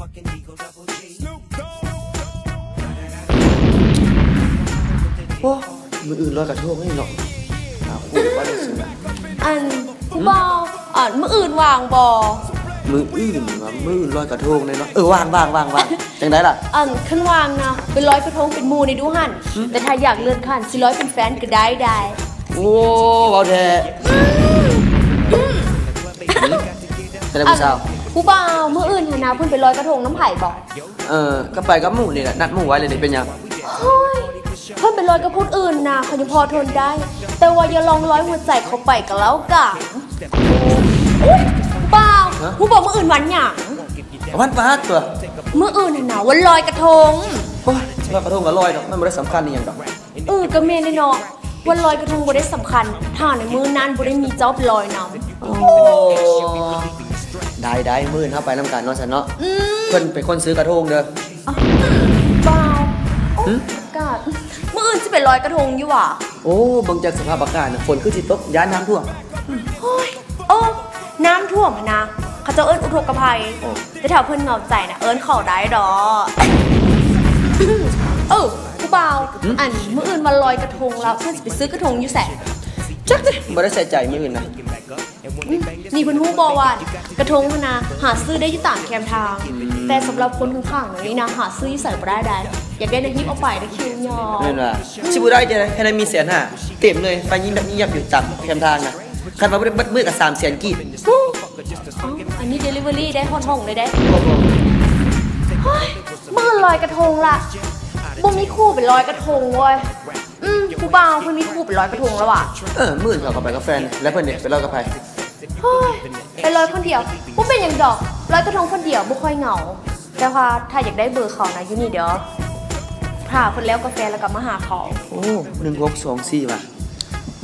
ໂອ້ ມື້ອື່ນລອຍກະທົງນີ້ເນາະ ຫາຄູ່ໄປຊິນະ. ອັນ ຜູ້ບ່າວ ອັນ ມື້ອື່ນວ່າງບໍ່? ມື້ອື່ນຫວາ? ມື້ອື່ນລອຍກະທົງເດ້ເນາະ. ເອີ ວ່າງ ວ່າງ ວ່າງ ວ່າງ. ຈັ່ງໃດລະ? ອັນ ຄັນວ່າງນະ ໄປລອຍກະທົງເປັນໝູ່ແດ່ດູຫັ້ນ. ແຕ່ຖ້າຢາກເລື່ອນຂັ້ນ ຊິລອຍເປັນແຟນກະໄດ້ໃດ໋. ໂອ້ ເວົ້າແທ້. ເປັນໃດຜູ້ສາວ? ຜູ້ບ່າວ ມື້ອື່ນຫັ້ນນະ ເພິ່ນໄປລອຍກະທົງນຳໃຜບໍ່? ເອີ ກະໄປກັບໝູ່ນີ້ແຫຼະ ນັດໝູ່ໄວ້ແລ້ວເດ້. ເປັນຫຍັງ? ໂອ້ຍ ເພິ່ນໄປລອຍກັບຄົນອື່ນນະ ຂ້ອຍຍັງພໍທົນໄດ້ ແຕ່ວ່າຢ່າລອງລອຍຫົວໃຈເຂົາໄປກະແລ້ວກັນ. ໂອ້ຍ ຜູ້ບ່າວ ຮະ? ຮູ້ບໍ່ມື້ອື່ນວັນຫຍັງ? ວັນພະຫັດຕົວະ. ມື້ອື່ນຫັ້ນນະ ວັນລອຍກະທົງ. ໂອ້ຍ ລອຍກະທົງກະລອຍດອກ ມັນບໍ່ໄດ້ສຳຄັນອີ່ຫຍັງດອກ. ເອີ ກະແມ່ນເດເນາະ ວັນລອຍກະທົງບໍ່ໄດ້ສຳຄັນ ຖ້າໃນມື້ນັ້ນບໍ່ໄດ້ມີເຈົ້າໄປລອຍນຳ. ໂອ້ ໄດ້ໆ ມື້ອື່ນເຮົາໄປນຳກັນເນາະ ຊັ້ນເນາະ. ອືມ ເພິ່ນເປັນຄົນຊື້ກະທົງເດີ. ອ້າວ ບໍ່າວ ໂອ້ ຫຶ? ກະ ມື້ອື່ນຊິໄປລອຍກະທົງຢູ່ຫວາ? ໂອ້ ເບິ່ງຈາກສະພາບອາກາດນະ ຝົນຄືຊິຕົກ ຢ້ານນ້ຳຖ້ວມ. ໂອ້ຍ ເອີ ນ້ຳຖ້ວມຫັ້ນນະ ເຂົາເຈົ້າເອີ້ນອຸທົກກະໄພ. ໂອ້ ແຕ່ຖ້າເພິ່ນເຫງົາໃຈນະ ເອີ້ນເຂົາໄດ້ດອກ. ເອີ ຜູ້ບ່າວ ຫຶ? ອັນ ມື້ອື່ນວັນລອຍກະທົງລະ ເພິ່ນຊິໄປຊື້ກະທົງຢູ່ໃສ? ຈັກເດ ບໍ່ໄດ້ໃສ່ໃຈມື້ອື່ນນະ. ອືມ ນີ້ເພິ່ນຮູ້ບໍ່ວ່າ ກະທົງຫັ້ນນະ ຫາຊື້ໄດ້ຢູ່ຕາມແຄມທາງ. ອືມ ແຕ່ສຳລັບຄົນຂ້າງໆນີ້ນະ ຫາຊື້ຢູ່ໃສບໍ່ໄດ້ໃດ໋. ຢາກໄດ້ນະ ຮີບເອົາໄປເດີ ຄິວຍອກ. ແມ່ນວ່າ ອືມ ຊິບໍ່ໄດ້ຈັ່ງໃດ ແຄ່ນັ້ນມີແສນຫ້າ ເຕັມເລີຍ ໄປຍິບໆຢູ່ຕາມແຄມທາງນະ. ຄັນວ່າບໍ່ໄດ້ເບິດມື້ກະສາມແສນກີບ. ເອົ້າ ອັນນີ້ເດລິເວີຣີໄດ້ຮອດຫ້ອງເລີຍເດ້. ໂອ້ຍ ມື້ລອຍກະທົງລະ ບໍ່ມີຄູ່ໄປລອຍກະທົງເວີຍ. ອືມ ຜູ້ບ່າວເພິ່ນມີຄູ່ໄປລອຍກະທົງລະຫວາ? ເອີ ມື້ອື່ນເຂົາກະໄປກັບແຟນ ແລ້ວເພິ່ນເດ ໄປລອຍກັບໃຜ? ໂອ້ຍ ໄປລອຍຄົນດຽວ ບໍ່ເປັນຫຍັງດອກ ລອຍກະທົງຄົນດຽວບໍ່ຄ່ອຍເຫງົາ. ແຕ່ວ່າຖ້າຢາກໄດ້ເບີເຂົານະ ຢູ່ນີ້ເດີ ຖ້າເພິ່ນແລ້ວກາແຟແລ້ວກະມາຫາເຂົາ. ໂອ້ ໜຶ່ງຫົກສອງສີ່ຫວາ?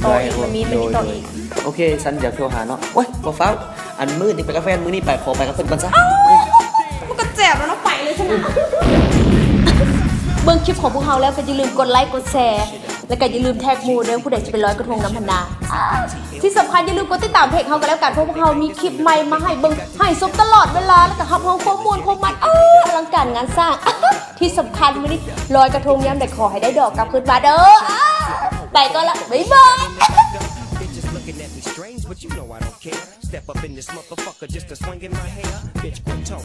ຕໍ່ອີກ ມັນມີ ມັນມີຕໍ່ອີກ. ໂດຍ ໂດຍ ໂອເຄ ຊັ້ນດຽວໂທຫາເນາະ. ໂອ້ຍ ບໍ່ຟ້າວ ອັນມື້ນີ້ໄປກັບແຟນ ມື້ນີ້ໄປ ຂໍໄປກັບເພິ່ນກ່ອນຊະ. ເອົ້າ ມັນກະແຈບແລ້ວເນາະ ໄປເລີຍຊັ້ນນະ. ເບິ່ງຄລິບຂອງພວກເຮົາແລ້ວກະຢ່າລືມກົດໄລ ກົດແຊ ແລ້ວກະຢ່າລືມແທັກໝູ່ເດີ ຜູ້ໃດຊິໄປລອຍກະທົງນຳຫັ້ນນະ. ທີ່ສຳຄັນຢ່າລືມກົດຕິດຕາມເພຈເຮົາກະແລ້ວກັນ ເພາະພວກເຮົາມີຄລິບໃໝ່ມາໃຫ້ເບິ່ງ ໃຫ້ຊົມຕະຫຼອດເວລາ ແລ້ວກະຮັບຮອງຄວາມມ່ວນຄວາມມັນ ອາ ອະລັງການງານສ້າງ. ທີ່ສຳຄັນມື້ນີ້ລອຍກະທົງຍາມໃດ ຂໍໃຫ້ໄດ້ດອກກັບຄືນມາເດີ. ອາ ໄປກ່ອນລະ ບາຍບາຍ. Bitches looking at me strange, but you know I don't care. Step up in this motherfucker just to swing in my hair. Bitch, quit talking.